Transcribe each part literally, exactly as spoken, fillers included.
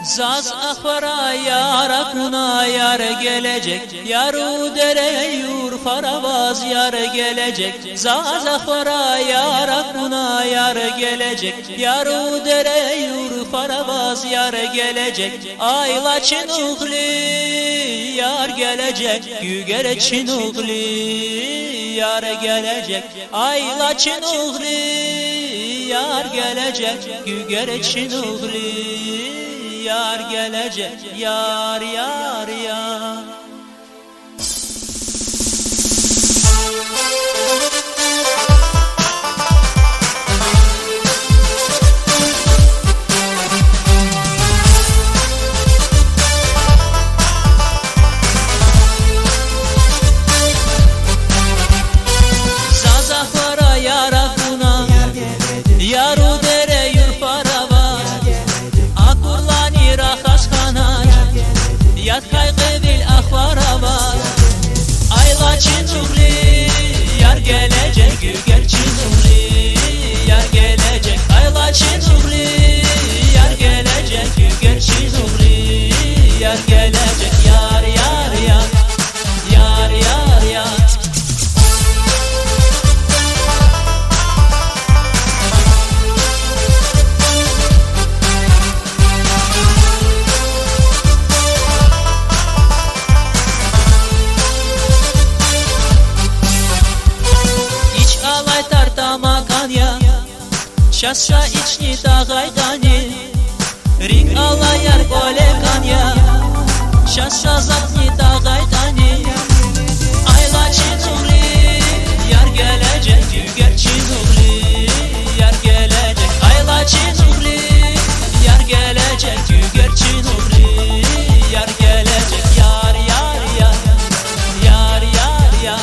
Заз ахварай яр акуна, яр гележек, яру дере юр фараваз, яр гележек. Заз ахварай яр акуна, яр гележек, яру дере юр фараваз, яр гележек. Ай лачинугъли, яр гележек, гуьгерчинугъли, яр гележек. Ай лачинугъли, яр гележек, гуьгерчинугъли, яр гележек, яр, яр, яр. Заз ахварай яр акуна, яру дере юр фараваз, акурлани рахаз хьанач, яд хьайи кьве вил ахвараваз. Ай лачинугъли, яр гележек, гуьгерчинугъли, яр гележек. Ай лачинугъли, яр гележек, гуьгерчинугъли, яр гележек. Яр, яр, яр, яр, яр, яр. Ич алай тар тамакан я, чаз ша ични тагъайтӀани. РикӀ алай яр кӀвале кӀан я, чаз ша затӀни тагъайтӀани. Ай лачинугъли, яр гележек, гуьгерчинугъли, яр гележек. Ай лачинугъли, яр гележек, гуьгерчинугъли, яр гележек. Яр, яр, яр, яр, яр, яр.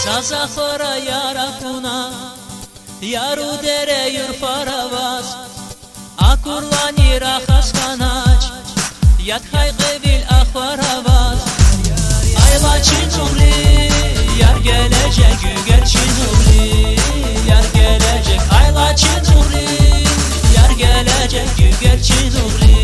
Заз ахварай яр акуна, яру дере юр фараваз, акурлани рахаз хьанач, яд хьайи кьве вил ахвараваз. Ай лачинугъли, яр гележек, гуьгерчинугъли, яр гележек. Ай лачинугъли, яр гележек, гуьгерчинугъли,